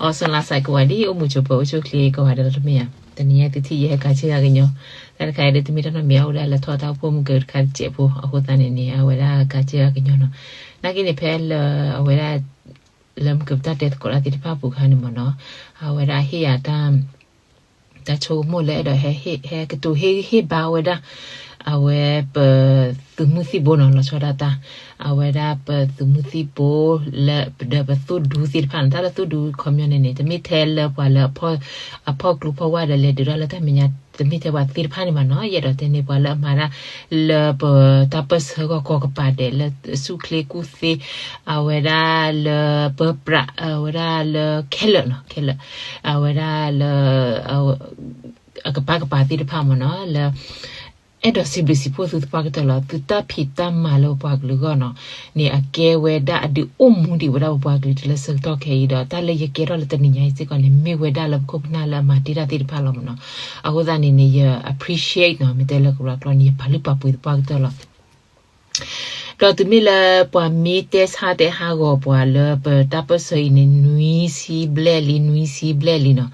အိၣ်ဆူၣ်လါစဲးကိးဂၤဒဲး အိၣ်မူဆိးပၢၤအိၣ်ဆူၣ်ချ့ကိးဂၤဒဲးလီၤတမ့ၢ်ဧါ. တနံၤအံၤသုထံၣ်ယဲဟဲကၤဆ့ကၤကညီ, တၢ်တခါအံၤဒီးတမ့ၢ်တၢ်နီတမံၤ အအိၣ်ဒၣ်လၢထီၣ်တၢ်အိၣ်ဖှိၣ်မုၢ်ကတခါတစဲးဖိ အဃိသတးန့ၣ်န့ၣ် အဝဲဒၣ်ကၤဆ့ကၤကညီနီၤ. နာ်က့န့ၣ် ဖဲလၢအဝဲဒၣ် လၢမုၢ်ကပတၢ်တဲသကိးတၢ်သ့ၣ်တဖၣ်ပူၤခါန့ၣ်မ့ၢ်နီၤ, အဝဲဒၣ်ဟ့ၣ်ယၤတၢ် တၢ်ဆိကမိၣ်လၢအဲၣ်ဒိးဟဲ ဟဲကတိၤဟ့ၣ်ဂံၢ်ဟ့ၣ်ဘါဝဲဒၣ် အဝဲပသုးမုၢ်သံၣ်ဘိနီၤ လီၤဆီဒၣ်တၢ်, အဝဲဒၣ်ပသုးမုၢ်သံၣ်ဘိလၢဒီးပသိၣ်ဒူသ့ၣ်တဖၣ်န့ၣ် တၢ်လၢသိၣ်ဒူခီပညီန့ၣ်န့ၣ် တမ့ၢ်ထဲလၢပှၤလၢအဖီၣ်ကျိဖီၣ်ဝါဒီးလဲၤဒုးတၢ်လၢတၢ်မဲာ်ညါ တမ့ၢ်ထဲပှၤသ့ၣ်တဖၣ်န့ၣ်ဘၣ်နီၤ. ယအဲၣ်ဒိးတဲန့ၣ် ပှၤလၢအမၤတၢ် လၢပတၢ်ပၢၢ်ဆၢဂီၢ်ကီၢ်ကပၤဒဲး လၢဆူၣ်ချ့ကူၣ်သ့, အဝဲဒၣ်လၢပၢပြး အဝဲဒၣ်လၢခဲလၢာ်နီၤ ခဲလၢာ်, အဝဲဒၣ်လၢ အကပၤကပၤသ့ၣ်တဖၣ်မ့ၢ်နီၤ လၢ အဲၣ်ဒိးစံးဘျုးစံးဖှိၣ်သုသပှၢ်ကတၢၢ်လီၤ. သုတၢ်ဖံးတၢ်မၤလၢပပှၤကလုာ်အဂီၢ်နီၤ န့ၣ်အကဲဝဲဒၣ်အဒုးအိၣ်မူဒံးဝဲဒၣ်ပပှၤကလုာ်တုၤလၢဆၢကတီၢ်ခဲအံၤဒီး တၢ်လၢယကဲထီၣ်လၢတနံၤညါအံၤစ့ၢ်ကီးန့ၣ် မ့ၢ်ဝဲဒၣ်လၢပခိၣ်ပနၢ်လၢအမၤတ့ၢ်တၢ်သ့ၣ်တဖၣ်လီၤမ့ၢ်နီၤ. အဃိသတးန့ၣ်န့ၣ် ယ appreciate နီၤ မ့ၢ်တဲလၢကရၢကျီန့ၣ် ယပာ်လုၢ်ပာ်ပှ့ၤသပှၢ်ကတၢၢ်လီၤ. ဒီးတုၤမ့ၢ်လၢပှၤမ့ၢ်တဲဆါတဲဟးဂီၤပှၤလၢပတၢ်ပၢၢ်ဆၢအံၤန့ၣ် နွံဆံဘျဲၣ်လံ နွံဆံဘျဲၣ်လံနီၤ,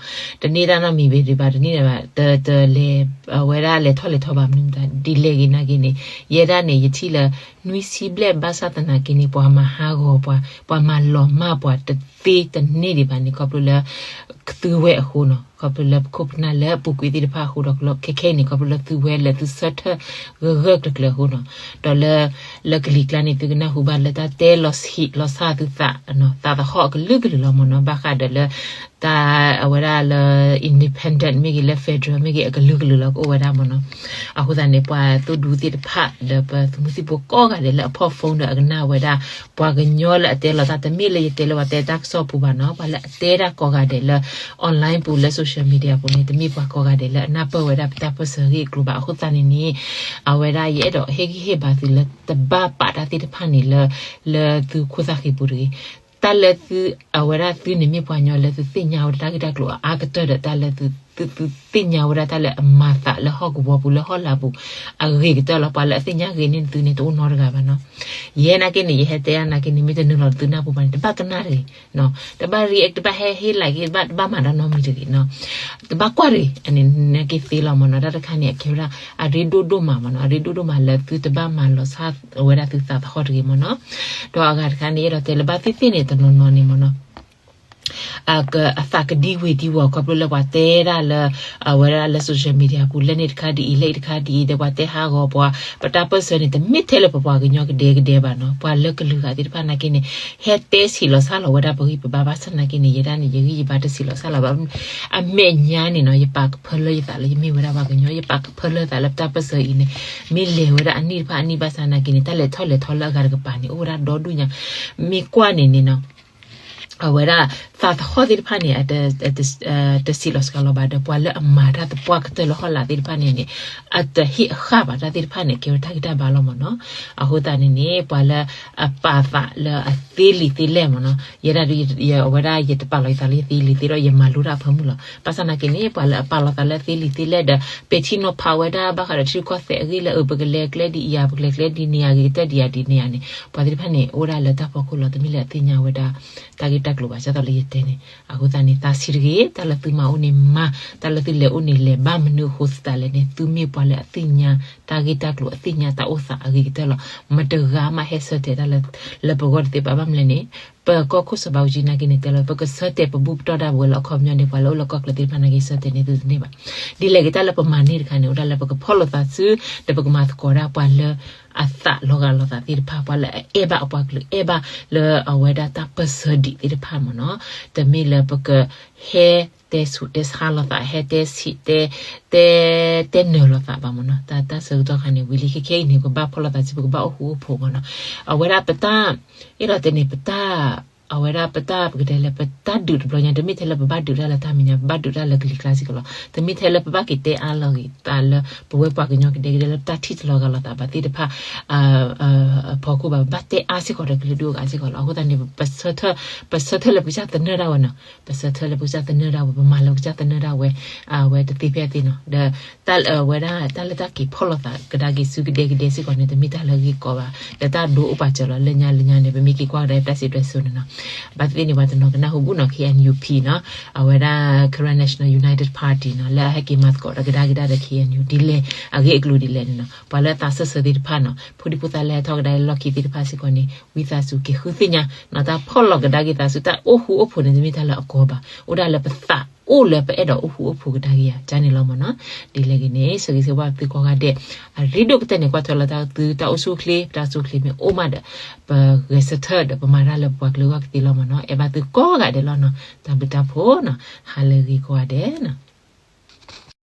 တန့ၢ်တၢ်နီတမံၤဘၣ်ဒံးဘၣ် တန့ၢ်ဘၣ် တလဲၤ အဝဲဒၣ်လဲၤထီၣ်လဲၤထီဘၣ်မနုၤမတၤ ဒ်လဲၣ်ဂ့ၤနာ်က့န့ၣ် ယဲဒၣ်န့ၣ် ယထံၣ်လၢ နွံဆံဘျဲၣ်ဘၣ်ဆၣ်သနာ်က့န့ၣ် ပှၤမၤဟးဂီၤပှၤ ပှၤမၤလီၤမၢ်ပှၤတသ့တန့ၢ်ဒံးဘၣ်န့ၣ် ခီဖျိလၢ သုဝဲအဃိနီၤ ခီဖျိလၢပခိၣ်ပနၢ်လၢအပူၤကွံာ်သ့ၣ်တဖၣ်အဃိဒီး ခဲခဲအံၤန့ၣ် ခီဖျိလၢသုဝဲလၢသုဆၢထၢၣ်ဂၢၢ်ဂၢၢ်ကျၢၤကျၢၤအဃိနီၤ, ဒီးလၢ လၢကလံၤကျါန့ၣ် သုကနၢ်ဟူဘၣ်လၢတၢ်တဲလီၤဆံးလီၤစၢ်သုသး သးသဟီၣ်အကလုာ်ကလုာ်လီၤမ့ၢ်နီၤ, ဘၣ်ဃးဒီးလၢ တၢ်အဝဲဒၣ်လၢ independent မ့ၢ်ဂ့ၤ လၢ federal မ့ၢ်ဂ့ၤ အကလုာ်ကလုာ်လီၤကအိၣ်ဝဲဒၣ်မ့ၢ်နီၤ. အဃိသတးန့ၣ် ပှၤသိၣ်ဒူသ့ၣ်တဖၣ် ဒီးပသုးမုၢ်သံၣ်ဘိကိးဂၤဒဲးလၢအဖီၣ် phone ဒီးအကနၣ်ဝဲဒၣ် ပှၤကညီလၢအတဲလီၤတၢ် တမ့ၢ်လၢယတဲလၢပှၤတဲတၢ်ကစီၣ်ပူၤဘၣ်နီၤ, ပှၤလၢအတဲတၢ်ကိးဂၤဒဲးလၢ online ပူၤလၢ social media ပူၤန့ၣ် တမ့ၢ်ပှၤကိးဂၤဒဲးလၢအနၢ်ပၢၢ်ဝဲဒၣ်ပတၢ်ပၢၢ်ဆၢအဂ့ၢ်အကျိၤဘၣ်. အဃိသတးန့ၣ်န့ၣ် အဝဲဒၣ်ယအဲၣ်ဒိးဟ့ၣ်ဂံၢ်ဟ့ၣ်ဘါသုလၢတဘၣ်ပာ်တၢ်သ့ၣ်တဖၣ်န့ၣ်လၢ လၢသုခိၣ်သၣ်ဃံပူၤတဂ့ၤ. တၢ်လၢသု အဝဲဒၣ်သုန့ၣ်မ့ၢ်ပှၤကညီလၢသုသ့ၣ်ညါဝဲဒၣ်တၢ်ဂ့ၢ်တၢ်ကျိၤအအါကတၢၢ်ဒီး တၢ်လၢသု သုသ့ၣ်ညါဝဲဒၣ်တၢ်လၢအမၤသးလၢဟီၣ်ကဝီၤပူၤလၢဟီၣ်လာ်ပူၤ အဂ့ၤကတၢၢ်လီၤ. ပှၤလၢအသ့ၣ်ညါဂ့ၤန့ၢ်သုန့ၣ် တအိၣ်နီတဂၤဘၣ်နီၤ. ယဲနာ်က့န့ၣ် ယဟဲတဲဒၣ်နာ်က့န့ၣ် မ့ၢ်တနုာ်လီၤသုနၢ်ပူၤဘၣ်န့ၣ် တဘၣ်ကနၣ်တဂ့ၤ တဘၣ် react တဘၣ်ဟဲဟ့ like တဘၣ် တဘၣ်မၤတၢ်နီတမံၤတဂ့ၤနီၤ. တဘၣ်ကွၢ်တဂ့ၤ အန့ၣ်နာ်က့သ့လီၤမ့ၢ်နီၤ. တၢ်တခါန့ၣ် အကဲဝဲဒၣ် အရ့ဒိၣ်ဒိၣ်မးမ့ၢ်နီၤ. အရ့ဒိၣ်ဒိၣ်မးလၢသုတဘၣ်မၤလီၤဆၣ်ဝဲဒၣ်သုသးသဟီၣ်တဂ့ၤမ့ၢ်နီၤ. ဒီးအဂၤတခါန့ၣ် အဲၣ်ဒိးတဲလၢဘၣ်သ့ၣ်သ့ၣ်န့ၣ် တနီၤနီၤန့ၣ်မ့ၢ်နီၤ အသးကဒံဝ့ၤဒံဝီၤ ခီဖျိလၢပှၤတဲဒၣ်လၢ အဝဲဒၣ်လၢ social media ပူၤ လၢန့ၣ်တခါဒ်အံၤ လၢအံၤတခါဒ်အံၤ ဒီးပှၤတဲဟးဂီၤပှၤ ပတၢ်ပၢၢ်ဆၢန့ၣ် တမ့ၢ်ထဲလၢပပှၤကညီကဒဲကဒဲဘၣ်နီၤ. ပှၤလၢကလုာ်ဂၤသ့ၣ်တဖၣ်နာ်က့န့ၣ် ဟဲတဲဆံးလီၤဆၣ်လီၤဝဲဒၣ်ပဂံၢ်ပဘါဘၣ်ဆၣ်နာ်က့န့ၣ် ယဲဒၣ်န့ၣ် ယဂံၢ်ယဘါတဆံးလီၤဆၣ်လီၤဘၣ်. အမဲာ်ညါန့ၣ်နီၤ ယပာ်ကဖၢလၢယသးလၢယမ့ၢ်ဝဲဒၣ်ပှၤကညီ ယပာ်ကဖၢလၢယသးလၢပတၢ်ပၢၢ်ဆၢအံၤန့ၣ် မ့ၢ်လဲၤဝဲဒၣ်အနံၣ်တဖၣ်အနံၣ်ဘၣ်ဆၣ်နာ်က့န့ၣ် တၢ်လဲၤထီၣ်လဲၤထီလၢအဂၤတကပၤန့ၣ် အိၣ်ဝဲဒၣ်ဒီဒူၣ်ညါ မ့ၢ်ကွၢ်န့ၣ်န့ၣ်နီၤ အဝဲဒၣ် သးသဟီၣ်သ့ၣ်တဖၣ်န့ၣ် တဆံးလီၤစှၤလီၤဘၣ်ဒီး ပှၤလၢအမၤတၢ်သပှၢ်ကတၢၢ်လၢဟီၣ်လာ်သ့ၣ်တဖၣ်န့ၣ်န့ၣ် အတဟ့ၣ်အဃၣ်ဘၣ်တၢ်သ့ၣ်တဖၣ်န့ၣ် ကဲဝဲတၢ်ဂံၢ်တၢ်ဘါလီၤမ့ၢ်နီၤ. အဃိသတးန့ၣ်န့ၣ် ပှၤလၢအပာ်သးလၢအသ့လံာ်သ့လဲၢ်မ့ၢ်နီၤ ယဲဒၣ်ဒ် အဝဲဒၣ်ယတပာ်လီၤယသးလၢယသ့လံာ်သ့ဒီး ယမၤလိတၢ်အဖၢမုၢ်လီၤ. ဘၣ်ဆၣ်နာ်က့န့ၣ် ပှၤလၢအပာ်လီၤသးလၢအသ့လံာ်သ့လဲၢ်ဒီး ပဲာ်ထံနီၤဖးဝဲဒၣ်ဘၣ်ဃးဒီးထံရူၢ်ကီၢ်သဲးအဂ့ၢ်လၢ အၢ ပကလဲၤကျဲဒ်အံၤဧါ ပကလဲၤကျဲဒ်န့ၣ်ဧါ ဂ့ၤကတၢၢ်ဒ်အံၤဒ်န့ၣ်ဧါန့ၣ် ပှၤသ့ၣ်တဖၣ်န့ၣ် အိၣ်ဝဲဒၣ်လၢတၢ်ဖီခိၣ်လီၤ. တမ့ၢ်လၢအသ့ၣ်ညါဝဲဒၣ် တၢ်ဂ့ၢ်တၢ်ကျိၤဘၣ် ဒ်သိးလၢယတဲန့ၣ်. အဃိသတးန့ၣ် သးဆံးတဂ့ၤ တၢ်လၢသုမၤအိၣ်န့ၣ်မၤ, တၢ်လၢသုလဲၤအိၣ်န့ၣ်လဲၤ ဘၣ်မနုၤအဃိသတးလဲၣ်န့ၣ် သုမ့ၢ်ပှၤလၢအသ့ၣ်ညါတၢ်ဂ့ၢ်တၢ်ကျိၤ အသ့ၣ်ညါတၢ်အိၣ်သးအဂ့ၤကတၢၢ်လီၤ. မတဂၤမးဟဲဆၢတဲာ်တၢ်လၢ လၢပဂီၢ်တသ့ဘၣ်. ဘၣ်မနုၤလဲၣ်န့ၣ် ပကီၢ်ခိၣ်စီၤဘးအူကၠံနာ်က့န့ၣ် တဲလီၤ ပကဆၢတဲာ်ပဘူၣ်ပတီၢ်ဒၣ်ပဝဲလၢအခီပညီန့ၣ် ပှၤလၢအိၣ်လၢကီၢ်ချၢသ့ၣ်တဖၣ်နာ်က့ ဆၢတဲာ်န့ၢ်သုတန့ၢ်ဘၣ်. ဒ်လဲၣ်ဂ့ၤ တၢ်လၢပမၤန့ၢ်တခါန့ၣ် အိၣ်ဒၣ်လၢပကဖီၣ်လိာ်သးစု ဒီးပကမၤသကိးဒၣ်ပှၤလၢအသးလီၤဂာ်လိာ်သးသ့ၣ်တဖၣ် ပှၤလၢအအဲၣ်ဘၣ်အပှၤကလုာ် အဲၣ်ဘၣ်လၢအဝဲဒၣ်တၢ်ပၢၢ်ဆၢဒံးသ့ၣ်တဖၣ်မ့ၢ်နီၤ. တမ့ၢ်လၢပကဟဲတဲဆူးတဲဆါလိာ်သး ဟဲတဲဆံးတဲ တဲ တဲနၢၤလိာ်သးဘၣ်မ့ၢ်နီၤ. တၢ် တၢ်ဆၢကတီၢ်ခါန့ၣ် ဝံၤလံခဲခဲအံၤန့ၣ် ပဘၣ်ဖီၣ်လိာ်သးစု ပကဘၣ်အိၣ်ဃူအိၣ်ဖိးမ့ၢ်နီၤ. အဝဲဒၣ်ပတၢ် အဲၣ်ဒိးတဲန့ၣ် ပတၢ် အဝဲဒၣ်ပတၢ် ပကတဲလၢ ပတၢ်ဒုးတဘျီညါ တမ့ၢ်ထဲလၢပဘၣ်ဒုးတၢ်လၢတၢ်မဲာ်ညါ ပဘၣ်ဒုးတၢ်လၢကလံၤကျါစ့ၢ်ကီးလီၤ. တမ့ၢ်ထဲလၢပဘၣ်က့ၤတဲအါလီၤဂ့ၤသးလၢ ပဝဲပှၤကညီကဒဲကဒဲလၢပတၢ်ထံၣ်တလီၤဂာ်လိာ်သးဘၣ်သ့ၣ်တဖၣ် အဖီခိၣ်ဘၣ် ပဘၣ်တဲအါစ့ၢ်ကီးဒီးကလုာ်ဒူၣ်အဂၤစ့ၢ်ကီးလီၤ. အဃိသတးန့ၣ် ပဆၢထၢၣ် ပဆၢထၢၣ်လၢပကစၢ်သနၢၣ်ဒၣ်ဝဲနီၤ. ပဆၢထၢၣ်လၢပကစၢ်သနၢၣ်ဒၣ်ဝဲ ပမၤလၢပကစၢ်သနၢၣ်ဒၣ်ဝဲ အဝဲတသ့ဖဲအသ့နီၤ. ဒီးတၢ်လၢအဝဲဒၣ် တၢ်လၢတၢ်က့ၤဖီၣ်လိာ်သးကဒါက့ၤဆူကဒဲကဒဲစ့ၢ်ကီးန့ၣ် တမ့ၢ်တၢ်လၢအဂ့ၢ်ကီဘၣ်. ဒီးတၢ်ဒိအိၣ်ပာ်စၢၤလီၤ လၢညါလၢညါန့ၣ် ပမ့ၢ်က့ၤကွၢ်ကဒါပတၢ်စံးတွဲစိန့ၣ်နီၤ. ဘၣ်သ့ၣ်သ့ၣ်န့ၣ် ပှၤတနီၤကနၢ်ဟူဘူးနီၤ K N U P နီၤ, အဝဲဒၣ် Karen National United Party နီၤ လၢအဟဲက့ၤမၤသကိးဒီးကဒါက့ၤဒၣ်ဒီး K N U ဒ်လဲၣ် အဂ့ၢ်အကျိၤဒ်လဲၣ်န့ၣ်နီၤ, ပှၤလၢအသးစၢၢ်ဆၢသ့ၣ်တဖၣ်နီၤ ဖိဒံဖိသၣ်လၢဟဲထီၣ်ကဒါလၢလီၢ်ခံသ့ၣ်တဖၣ်စ့ၢ်ကီးန့ၣ် ဝံသးစူၤက့ၤဃုသ့ၣ်ညါနီၤ တၢ်ဖီၣ်လီၤကဒါက့ၤသးဆူတၢ်အိၣ်ဃူအိၣ်ဖိးန့ၣ် တမ့ၢ်တၢ်လၢအကီဘၣ်, အိၣ်ဒၣ်လၢပသးအိၣ်လၢပအဲၣ်ဒိးအိၣ်ဃူအိၣ်ဖိးကဒါက့ၤယၤ ကန့ၣ်လီၤမ့ၢ်နီၤ, ဒ်လဲၣ်ဂ့ၤန့ၣ် ဆၢဂ့ၤဆၢဝါသုကိးဂၤဒဲး အရ့ဒိၣ်ကတၢၢ်န့ၣ် ကွၢ်ထွဲလီၤတၢ်သုတၢ်အိၣ်ဆူၣ်အိၣ်ချ့ ပတၢ်အိၣ်ဆူၣ်အိၣ်ချ့မ့ၢ်အိၣ်မးဒီး ပဂဲၤဆၢထၢၣ်ဒီးပမၤတၢ်လၢပပှၤကလုာ်အဂီၢ်ကသ့လီၤမ့ၢ်နီၤ, အဲၣ်ဘၣ်သုကိးဂၤဒဲးလီၤနီၤ, တၢ်ဘျုးတၢ်ဖှိၣ်နီၤ, ဟါလၢအဂ့ၤကိးဂၤဒဲးနီၤ.